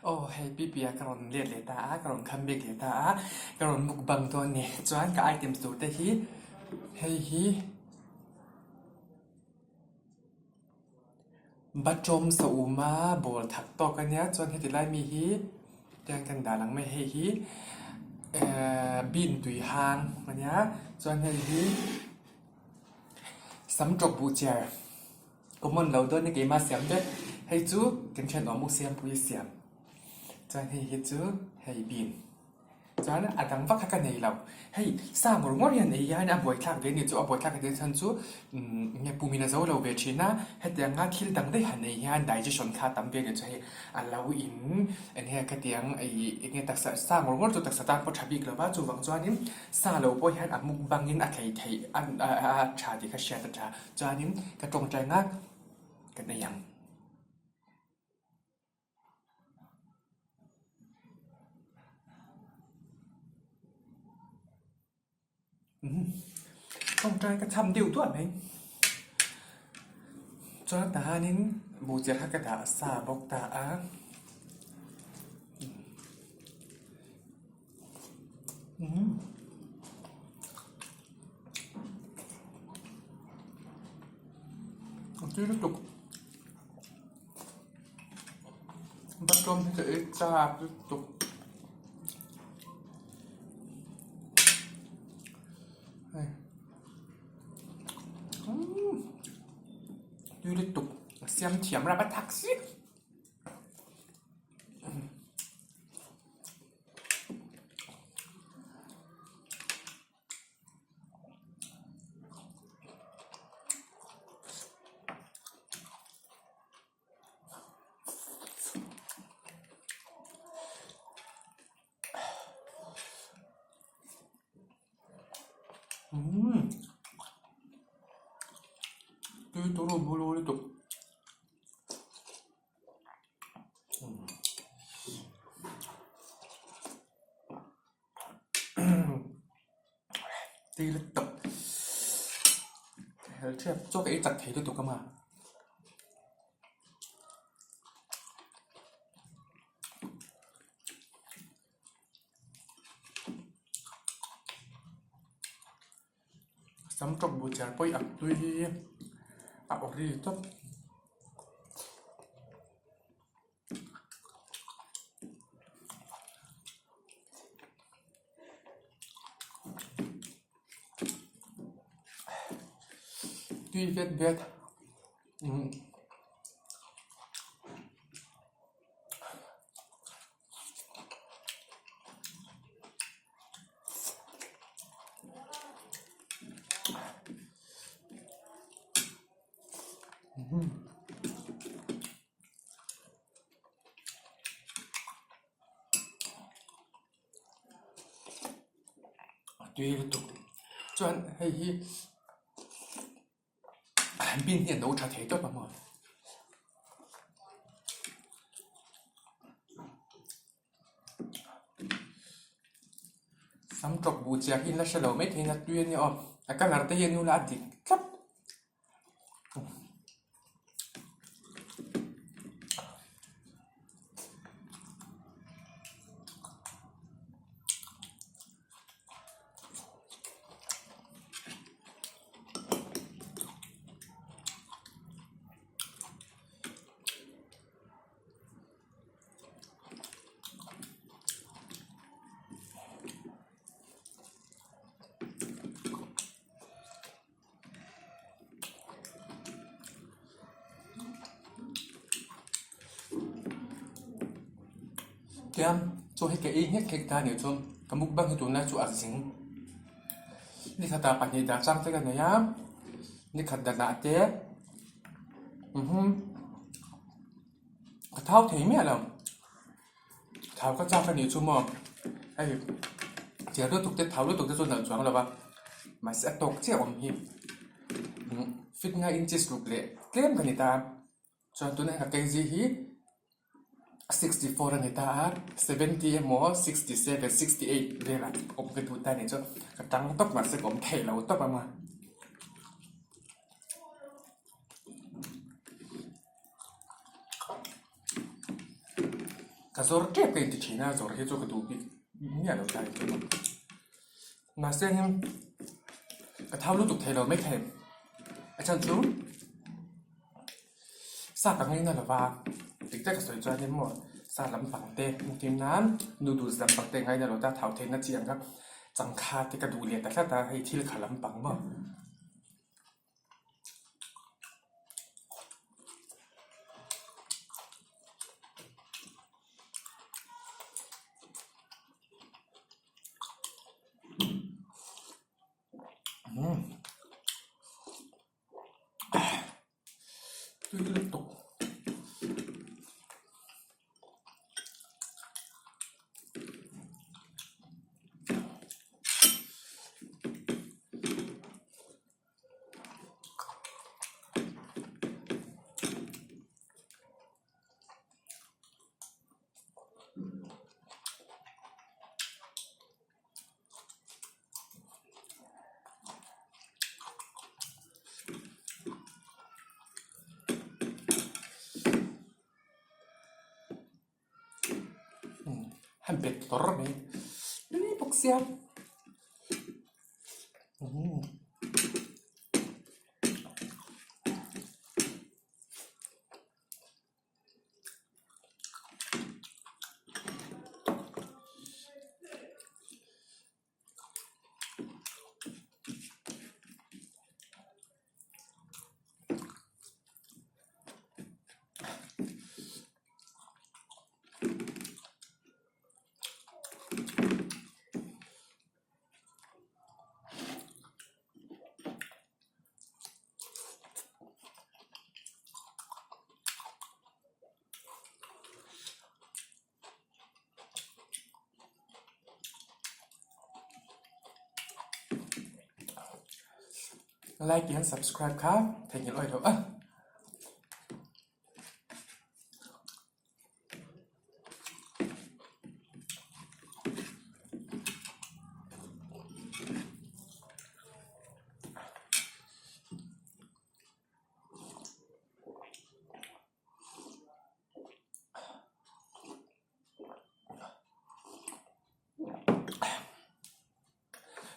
Aw hei Pipi-a ka rawn let leh ta a, ka rawn come back leh ta a, ka rawn mukbang dawn a ni. Chuan ka items tur te hi hei hi Bathroom saum-a ball thak tawk a nia chuan heti lai mi hi tiang kan dah lang mai hei hi ehh bean tui hang a nia chuan hei hi sam tawk buh chiar common lo dawn a keimah siam vek hei chu kan thenawm u siampuia siam chuan hei hi chu hei bean. Chuan a dang vak kha ka nei lo. Hei sa ngawr ngawr hian ei hian a buaithlak ve a ni chu a buaithlak ka tih chhan chu umm nge pumin a zo lo ve thin a, hetianga thil dang daih han ei hian digestion kha a tam ve a ni chu hei a lo in eng nge khatiang ih eng nge taksa sa ngawr ngawr chu taksa tan pawh tha bik lo va chuvang chuanin sa lo pawh hian a mukbangin a tlei theih a a tha tih kha hriat a tha chuanin ka tawngtai nghak ka nei ang. Tawngtai ka cham deuh duah mai. Chuan tahanin buhchiar kha ka dah sa bawk ta a. A tui lutuk. Bathroom hi ka ei chak lutuk. Hei tui lutuk a siam thiam rap a thak si. Umm tui turu buru lutuk. Ti lutuk hel ṭhiap chaw ka ei chak thei lutuk a ma. Sam tawk bu chiar pawh hi a tui a awri tawp. Tui vet vet umm. Tui lutuk chuan hei hi bean hi a no tha thei tawp ang maw. Sam tawp buh chiah hi in la hre lo mai thei a tui a nia aw a colour te hi a nula a dik tlat. Tiang chaw hi ka ei nghek nghek ta a nih chuan ka mukbang hi tunlai chu a zing nikhat ah pahnih dah chang te ka nei a nikhat danah te ka thau thei miah lo thau ka chak a nih chu maw hei chiar lutuk te thau lutuk te chu nalh chuang lo va mahse a tawk chiah awm hi fit nga inches ruk leh tlem ka ni ta a chuan tunah hian ka kg hi 64 a ni ta a 70 emaw 67 68 velah awm ka duh ta a nih chu ka tang tawp mahse ka awm theih lo tawp ang a. Ka zawr tep ka inti thin a, zawr hi chu ka duh bik miah lo ta chu. Mahse hian ka thau lutuk thei lo maithei a chhan chu sa ka ngaina lo va, dik tak ka sawi chuan in maw sa lampang te engtin nan noodles lampang te ngaina lo ta thau theihna chi ang kha changkha te ka duh leh ta tlat a, hei thil kha lampang maw. Tui lutuk. Han bet hlawr mai tui bawk sia umm. Like and subscribe kha theihnghilh awih loh a.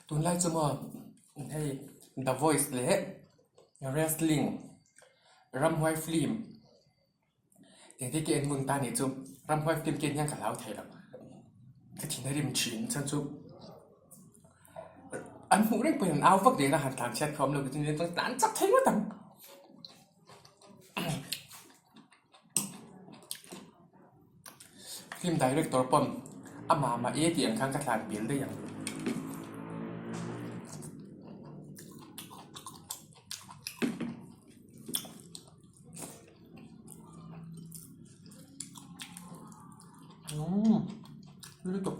Tunlai chu maw hei the voice leh wrestling ramhuai film engtin nge en ngun ta nih chu ramhuai film te hian ka hlau thei lo ka thin a rim thin chhan chu an hmuh reng pawhin an au vak reng a han tlan chhiat kha awm lo chuan tlan chak thei ngawt ang. Film director pawn amah mah e tih ang khan ka tlan bil daih ang. Umm lutuk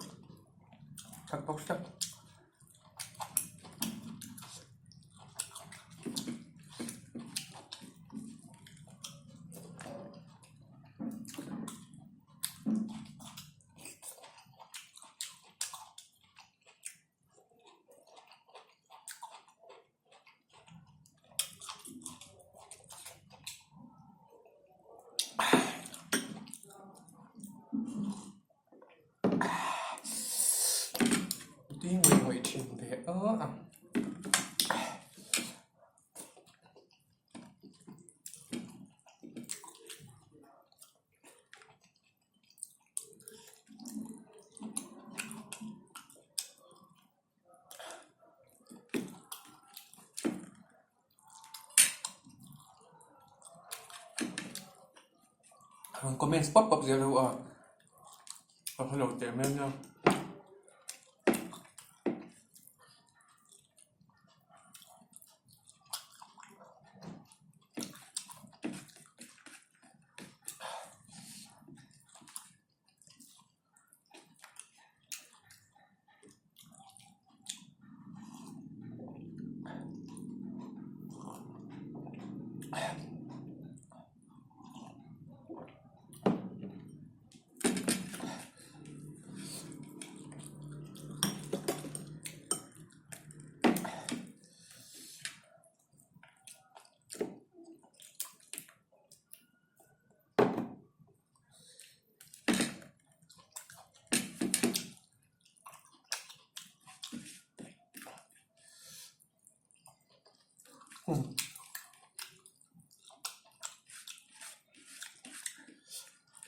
that bawk sia. Tui ngawih ngawih thin ve a. Rawn comments pawp pawp zel ho a ka hre lo teh mai ania.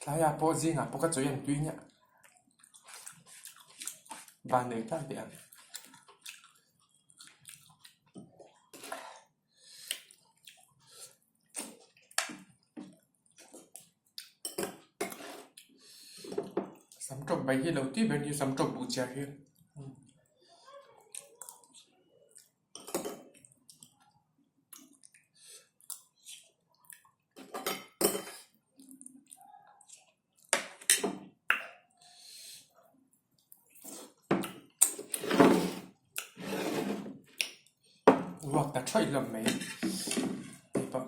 Tlaiah pawh zingah pawh ka chawi ang tui nia van nei tak teh ang. Sam tawp mai hi lo tui ber ni sam tawp buh chiah hi. Ruak ta thaih hlawm mai tih pawh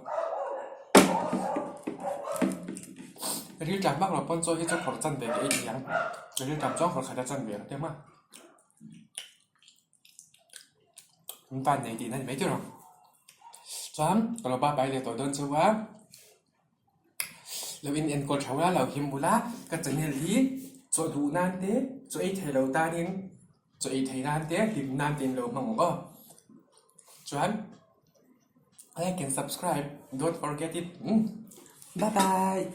rilṭam vak lo pawn chaw hi chu khawrh chan ve leh ei ang rilṭam chuan khawrh khat a chan ve ang te maw. An van nei tihna ni mai tur ang. Chuan ka lo bye bye leh tawh dawn cheu a, lo in enkawl tho la, lo him bul a, ka channel hi chaw duh nan te, chaw ei thei lo tanin chaw ei thei nan te, hlim nan te in lo hmang ang aw. Chuan like and subscribe don't forget it. Bye bye.